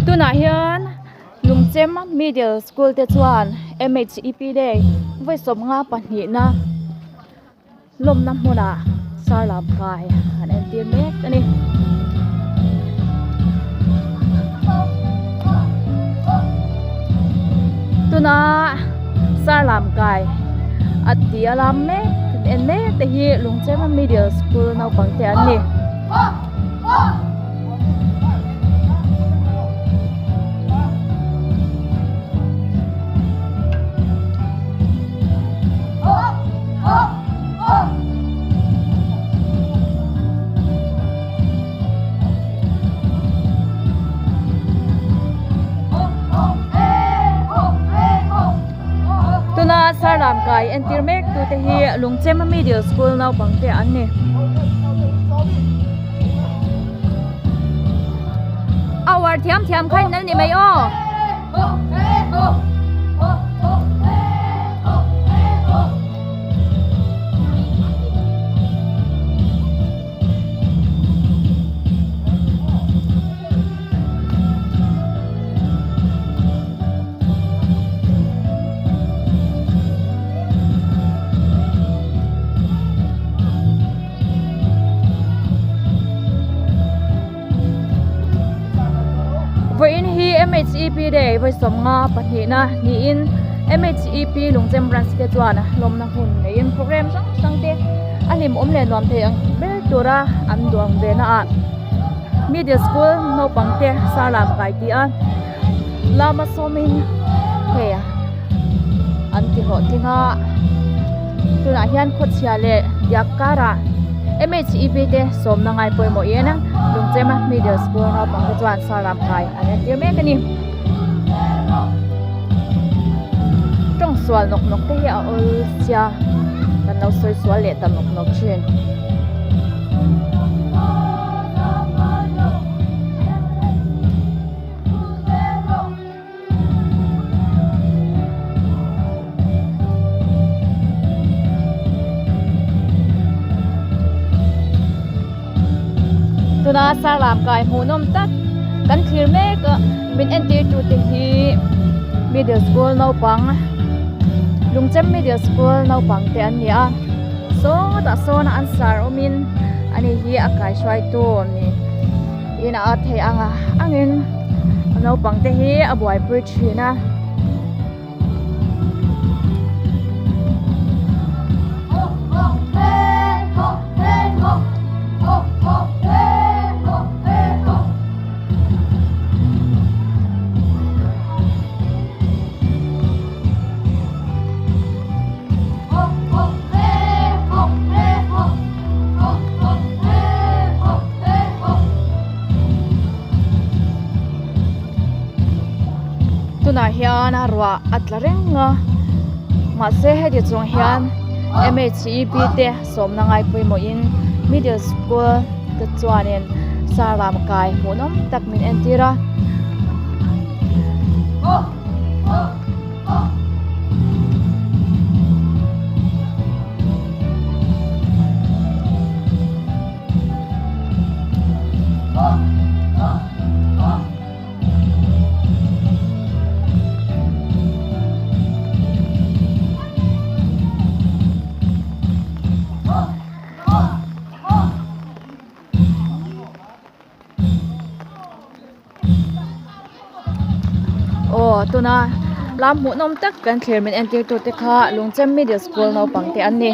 Tunah hian Lungchem Middle School te chuan M_H_E_P Day vawi sawmnga pahnihna lawmna hmunah sarlam kai an entir mek a ni. Tuna sarlam kai a ti a lam mek en mek te hi Lungchem Middle School naupang te an ni. Tuna sarlam kai entir mek tu te hi Lungchema Middle School naupang te an ni. A uar thiam thiam kha in an ni mai aw. Vawiin hi MHEP Day vawi sawmnga pahnihna niin MHEP Lungchem Branch te chuan lawmna hun neiin program hrang hrang te a hlimawm leh nuam thei ang ber tura an duang ve na ah middle school naupang te sarlam kai tih a lama sawmin hei an ti hlawhtling a tunah hian khawchhia leh diak karah M_H_E_P te sawmna ngai pawimawh in Lungchema middle school naupang te chuan sarlam kai an entir mek a ni tawng sual nawk nawk te hi a awl sia kan lo sawi sual leh ta nawk nawk thin. Tuna sarlam kai hmuhnawm tak kan thlir mek a min entir tu te hi middle school naupang Lungchem middle school naupang te an ni a sawtah sawn an sar awmin ani hi a kaihruaitu ni. In a theih ang angin naupang te hi a buaipui thin a. Tunah hian a ruah a tla reng a mahse heti chung hian m h e p te sawmna ngai pawimawhin middle school te chuanin sarlam kai hmuhnawm tak min entir a. Aw tuna lam hmuhnawm tak kan thlir min entir tute kha Lungchem middle school naupang te an ni.